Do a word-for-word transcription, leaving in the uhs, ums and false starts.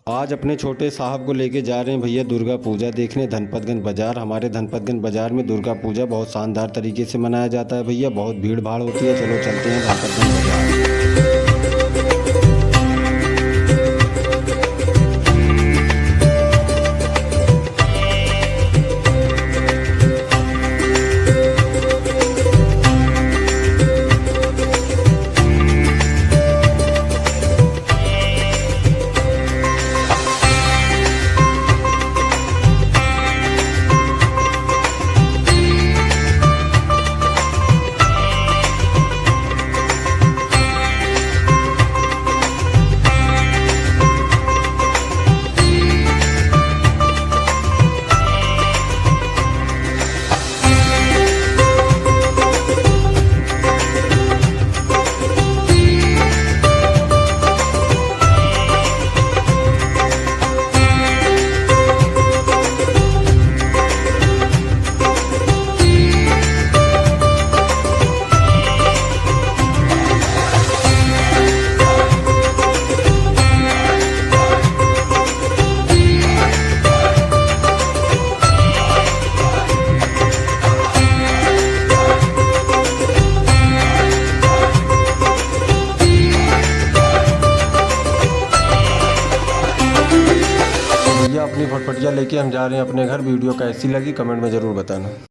आज अपने छोटे साहब को लेके जा रहे हैं भैया दुर्गा पूजा देखने धनपतगंज बाजार। हमारे धनपतगंज बाजार में दुर्गा पूजा बहुत शानदार तरीके से मनाया जाता है भैया, बहुत भीड़ भाड़ होती है। चलो चलते हैं धनपतगंज बाजार। भैया अपनी फटफटिया लेके हम जा रहे हैं अपने घर। वीडियो कैसी लगी कमेंट में ज़रूर बताना।